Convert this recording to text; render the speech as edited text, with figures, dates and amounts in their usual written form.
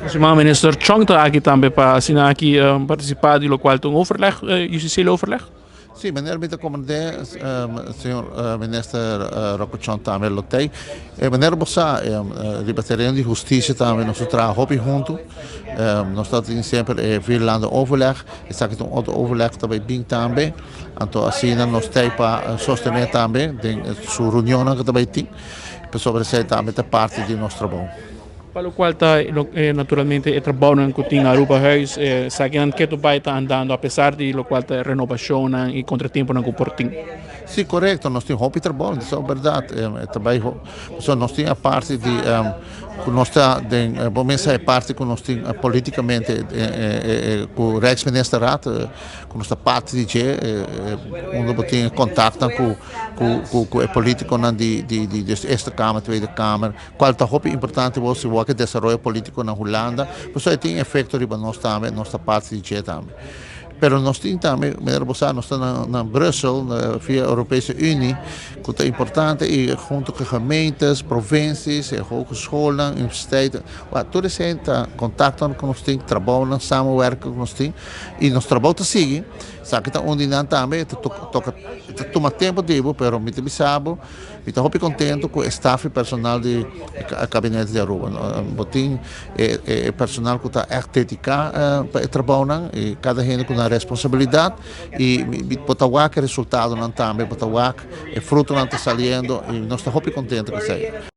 Siman minister Chong ta aki tambe pa asina aki participa di locual ta un overleg, justicieel overleg. Sí, meneer mi ta comprende, señor minister Rocco Chong tambe lo tey. Meneer bo sa, riba tereno di husticia tambe nos ta traha hopi hunto. Nos ta tin semper e vierlanden overleg, esaki ta un otro overleg ta bay bin tambe. Anto asina nos tey pa sostene tambe den su reunionnan cu ta bay tin, pasobra esey tambe ta parti di nos trabou. Pa locual ta naturalmente e trabounan cu tin Arubahuis, esakinan ketu bay ta andando apesar di locual ta e renobacionnan y contratiemponan cu por tin. Sí, corecto, nos tin hopi trabou, esei berdad, e ta bay pasobra nos tin aparte di cu nos ta den, bo mester e parti cu nos tin politicamente cu Rijksministerraad, Ku nos ta parti di dje, unda bo tin e kontaktnan ku ku ku e politikonan di di di di Eerste Kamer, Tweede Kamer, kual ta hopi importante bo si wak e desaroyo politiko na Hulanda, pasobra e tin efekto riba nos tambe, nos ta parti di dje tambe. Pero nos tin tambe, manera bo sa, nos ta na na Brussel via Europese Unie, ku ta importante i hunto ku gemeentes, provincies, e hogeschoolnan, universiteiten, wak tur esei ta kontaktonan ku nos tin, trabounan, samenwerking ku nos tin. I nos trabou ta sigui, esaki ta un di nan tambe, ta toka, ta tuma tempu di bo, pero mi ta bisa bo, mi ta hopi contento cu e staf y personal di e Kabinete di Aruba. Bo tin e personal cu ta echt dedica pa e trabounan y cada hende cu nan responsabilidad y bo ta wak e resultadonan tambe, bo ta wak e frutonan ta saliendo y nos ta hopi contento cu esey.